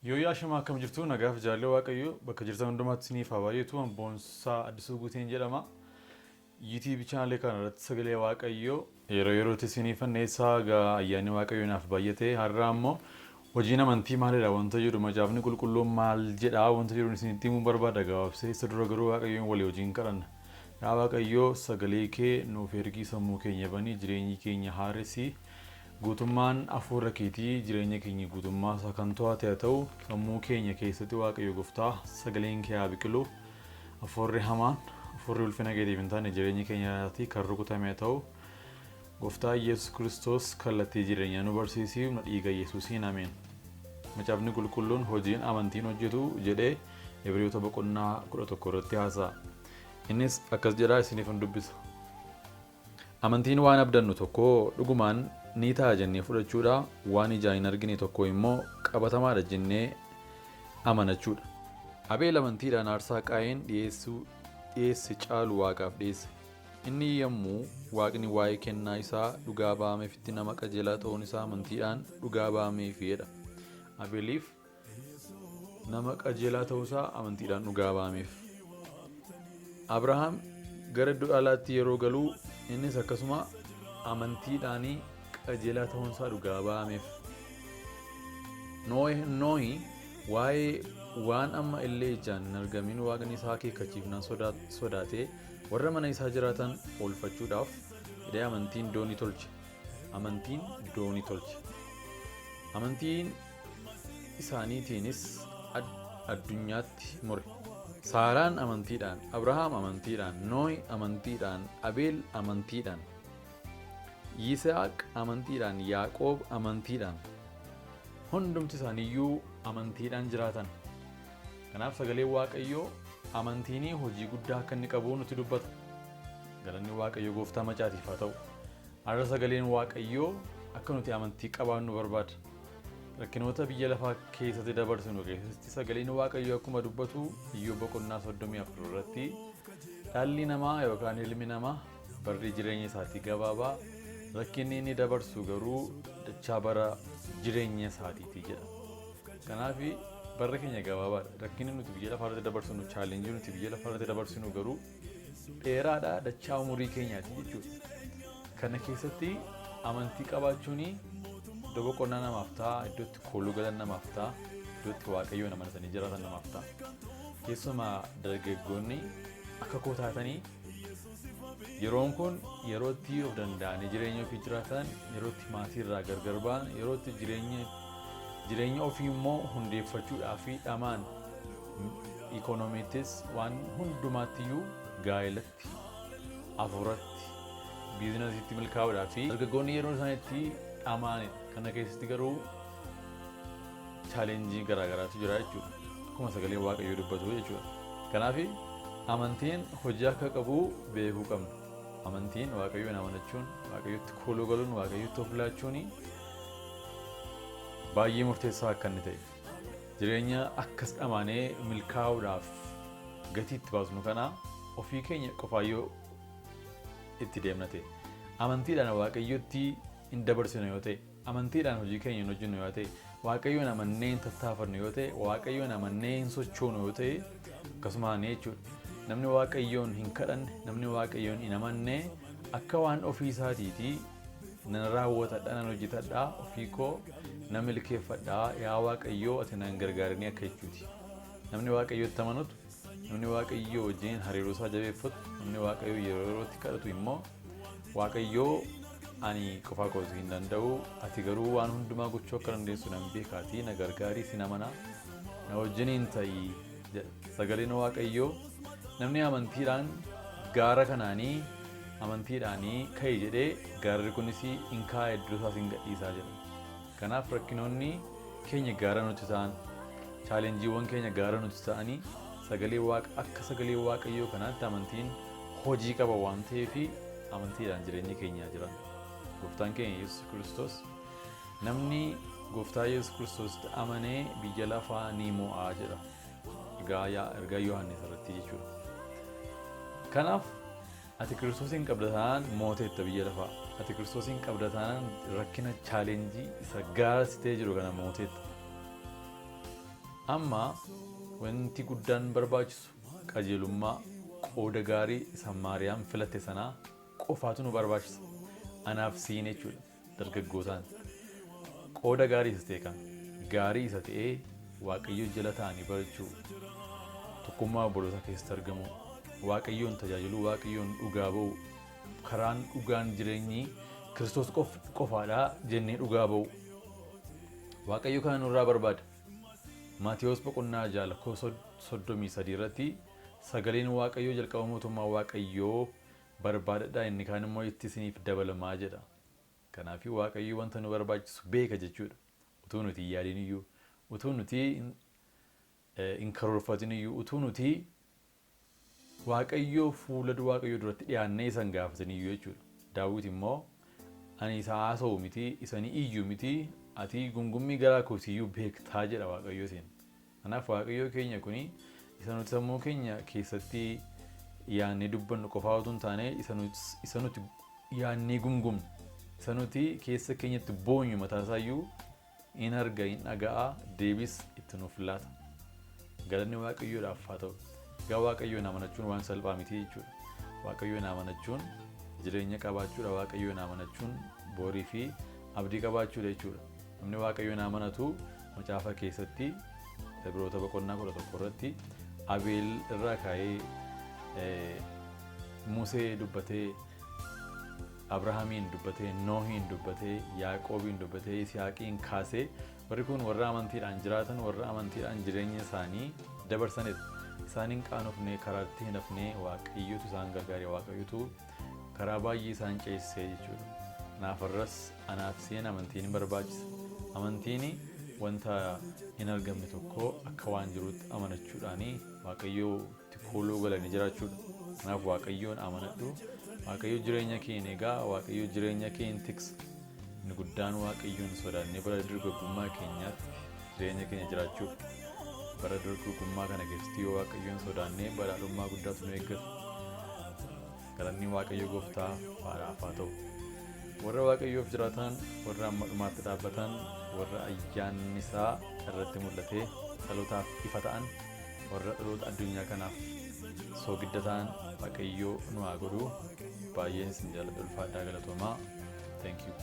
Yooyyaa ashamaa, akkam jirtu? Nagaaf jaallee Waaqayyo bakka jirtan hundumaatti isiniif haa baay'atu. Boonsaa Addisuu Guuteen jedhama. YouTube channel kana irratti sagalee Waaqayyoo yeroo yerootti isiniif fanneessaa. Egaa ayyaanni Waaqayyoo naaf baay'ate. Har'a ammoo hojiin amantii maalidha wanta jedhu, Macaafni Qulqulluun maal jedha wanta jedhu isinitti himuu barbaada gabaabsee. Isa dura garuu Waaqayyoon walii wajjin kadhanna. Yaa Waaqayyoo, sagalee kee nuuf ergii, sammuu keenya banii, jireenyi keenya haaressi. Guutummaan hafuura keetii jireenya keenya guutummaa isaa kan to'ate haa ta'u. Sammuu keenya keessatti, Waaqayyo Gooftaa, sagaleen kee haa biqilu. Hafuurri hamaan, hafuurri ulfina keetiif hin taane jireenya keenyaatii kan rukutame haa ta'u. Gooftaa Yesuus Kiristoos, kallattii jireenyaa nu barsiisi, humna dhiiga Yesuusiin, ameen. Macaafni Qulqulluun hojiin amantiin hojjetu jedhee Ibriyoota boqonnaa 11 irratti haasa'a. Innis akkas jedhaa, isiniif hin dubbisa. Amantiin waan abdannu tokko dhugumaan ni ta'a jennee fudhachuudha, waan ijaan hin argine tokko immoo qabatamaadha jennee amanachuudha. Abeel amantiidhaan aarsaa Qaayeen dhi'eesse caalu Waaqaaf dhi'eesse. Inni yommuu Waaqni waa'ee kennaa isaa dhugaa ba'ameefitti nama qajeelaa ta'uun isaa amantiidhaan dhugaa ba'ameefii dha. Abeeliif nama qajeelaa ta'uusaa amantiidhaan dhugaa ba'ameef. Abrahaam gara iddoo dhaalaatti yeroo galuu innis akkasuma amantiidhaan qajeelaa ta'uunsaa dhugaa ba'ameef. Nohi waa'ee waan amma illee ijaan hin argamin Waaqni isaa akeekkachiifnaan sodaatee warra mana isaa jiraatan oolfachuudhaaf jedhee amantiin doonii tolche. Amantiin doonii tolche. Amantiin isaaniitiinis addunyaatti mure. Saaraan amantiidhaan, Abrahaam amantiidhaan, Nohi amantiidhaan, Abeel amantiidhaan, Yisihaaq amantiidhaan, Yaaqoob amantiidhaan. Hundumti isaaniiyyuu amantiidhaan jiraatan. Kanaaf sagaleen Waaqayyoo amantiin hojii guddaa akka inni qabu nutti dubbata. Galanni Waaqayyo Gooftaa macaatiif haa ta'u. Har'a sagaleen Waaqayyoo akka nuti amantii qabaannu barbaada. Rakkinoota biyya lafaa keessatti dabarsinu keessatti sagaleen Waaqayyoo akkuma dubbatu Iyyoob boqonnaa 34 irratti, dhalli namaa yookaan ilmi namaa barri jireenya isaatii gabaabaa, rakkinni inni dabarsu garuu dachaa bara jireenya isaatiiti jedha. Kanaaf barri keenya gabaabaadha. Rakkinni nuti biyya lafaa irratti dabarsinu, challenge nuti biyya lafaa irratti dabarsinu garuu dheeraadha, dachaa umurii keenyaati jechuudha. Kana keessatti amantii qabaachuun iddoo boqonnaa namaaf ta'a, iddoo itti kooluu galan namaaf ta'a, iddoo itti Waaqayyoon amanatanii jiraatan namaaf ta'a. Keessumaa dargaggoonni akka koo taatanii, yeroon kun yeroo itti of danda'anii jireenya ofii jiraatan, yeroo itti maatii irraa gargar ba'an, yeroo itti jireenya ofii immoo hundeeffachuudhaa fi dhamaan ikoonomiittis waan hundumaattiyyuu, gaa'elatti, hafuuratti, biizinasiitti milkaa'uudhaa fi dargaggoonni yeroo isaan itti dhamaanidha. Kana keessatti garuu challenge garaagaraatu jira jechuudha. Akkuma sagalee Waaqayyoo dubbatu jechuudha. Kanaaf amantiin hojii akka qabu beekuu qabna. Amantiin Waaqayyoon amanachuun, Waaqayyotti kooluu galuun, Waaqayyotti of laachuun baay'ee murteessaa akka inni ta'e. Jireenya akkas dhamaanee milkaa'uudhaaf gatii itti baasnu kana ofii keenya qofaayyoo itti deemna ta'e, amantiidhaan Waaqayyotti hin dabarsinu yoo ta'e, amantiidhaan hojii keenya hin hojjennu yoo ta'e, Waaqayyoon amannee hin tattaafannu yoo ta'e, Waaqayyoon amannee hin sochoonu yoo ta'e, akkasumaan jechuudha. Namni Waaqayyoon hin kadhanne, namni Waaqayyoon hin amanne akka waan ofii isaatiitii nan raawwatadha, nan hojjetadha, ofii koo nan milkeeffadha, yaa Waaqayyoo ati nan gargaarinii akka jechuuti. Namni Waaqayyootti amanutu, namni Waaqayyoo wajjin hariiroo isaa jabeeffatu, namni Waaqayyoo yeroo yerootti kadhatu immoo, Waaqayyoo, ani qofaa kootu hin danda'u, ati garuu waan hundumaa gochuu akka dandeessu nan beekaatii na gargaarii, sin amanaa, na wajjiniin ta'ii jedha. Sagaleen Waaqayyoo namni amantiidhaan gaara kanaanii amantiidhaanii ka'i jedhee, gaarri kunis hin kaa'a, iddoo isaas hin gadhiisaa jedha. Kanaaf rakkinoonni keenya gaara nuti ta'an, challengeiiwwan keenya gaara nuti ta'anii, sagalee Waaqa akka sagalee Waaqayyoo kanaatti amantiin hojii qaba waan ta'eef amantiidhaan jireenya keenyaa jiran. Gooftaan keenya Yesuus Kiristoos, namni Gooftaa Yesuus Kiristoositti amanee biyya lafaa ni mo'aa jedha. Ergaa Yohaannis irratti jechuudha. Kanaaf ati Kiristoosiin qabda taanaan mooteetta biyya lafaa. Ati Kiristoosiin qabda taanaan rakkina, challenge isa gaara si ta'ee jiru kana mooteetta. Amma wanti guddaan barbaachisu qajeelummaa, qooda gaarii isa Maariyaam filatte sanaa qofaatu nu barbaachisa. Anaaf siin jechuudha dargaggootaan. Qooda gaarii isa ta'e kan gaarii isa ta'ee Waaqayyo jala ta'anii barachuu, tokkummaa obboloota keessatti argamu, Waaqayyoon tajaajiluu, Waaqayyoon dhugaa ba'u, karaan dhugaan jireenyi Kiristoos qofaadha jennee dhugaa ba'u. Waaqayyo kana nurraa barbaada. Maatewos boqonnaa 6 lakkoofsa 33 irratti sagaleen Waaqayyoo jalqaba mootummaa Waaqayyoo barbaadadhaa, inni kaan immoo itti isiniif dabalamaa jedha. Kanaaf Waaqayyo wanta nu barbaachisu beeka jechuudha. Utuu nuti hin yaadin iyyuu, utuu nuti hin karoorfatin iyyuu, utuu nuti Waaqayyoo fuula Waaqayyoo duratti dhiyaannee isa hin gaafatin iyyuu jechuudha. Daawit immoo ani isa haasa'u miti, isa ni iyyu miti, ati gungummii garaa kootiiyyuu beektaa jedha Waaqayyootiin. Kanaaf Waaqayyoo keenya kuni isa nuti sammuu keenya keessatti yaannee dubbannu qofaa utuu hin taane, isa nuti yaannee gumgumnu, isa nuti keessa keenyatti boonyu mataa isaayyuu in arga, in dhaga'a, deebis itti nuuf laata. Galanni Waaqayyoodhaaf haa ta'u. Egaa Waaqayyoon amanachuun waan salphaa miti jechuudha. Waaqayyoon amanachuun jireenya qabaachuudha. Waaqayyoon amanachuun borii fi abdii qabaachuudha jechuudha. Namni Waaqayyoon amanatu macaafa keessatti Ibroota boqonnaa 11 irratti Abeel irraa ka'ee, Musee dubbatee, Abrahaamiin dubbatee, Noohiin dubbatee, Yaaqoobiin dubbatee, Yisihaaqiin kaasee, warri kun warra amantiidhaan jiraatan, warra amantiidhaan jireenya isaanii dabarsanidha. Isaan hin qaanofne, karaatti hin hafne, Waaqayyotu isaan gargaare, Waaqayyotu karaa baay'ee isaan ceesisee jechuudha. Kanaaf har'as anaaf seen amantiin hin barbaachisa. Amantiin wanta hin argamne tokko akka waan jirutti amanachuudhaan Waaqayyootti kooluu galanii jiraachuudha. Kanaaf Waaqayyoon amanadhu. Waaqayyo jireenya kee hin eegaa, Waaqayyo jireenya kee hin tiksa. Inni guddaan Waaqayyoon sodaannee bara dargaggummaa keenyaatti jireenya keenya jiraachuudha. Bara dargaggummaa kana keessatti yoo Waaqayyoon sodaannee, badhaadhummaa guddaatu nu eeggata. Galanni Waaqayyo gooftaa faadhaaf haa ta'u. Warra Waaqayyoof jiraatan, warra amma dhumaatti dhaabbatan, warra ayyaanni isaa irratti mul'atee dhalootaaf ifa ta'an, warra dhaloota addunyaa kanaaf soogidda ta'an Waaqayyo nu haa godhu. Baay'een isin jaalladha, ulfaadhaa, galatoomaa. Thank you.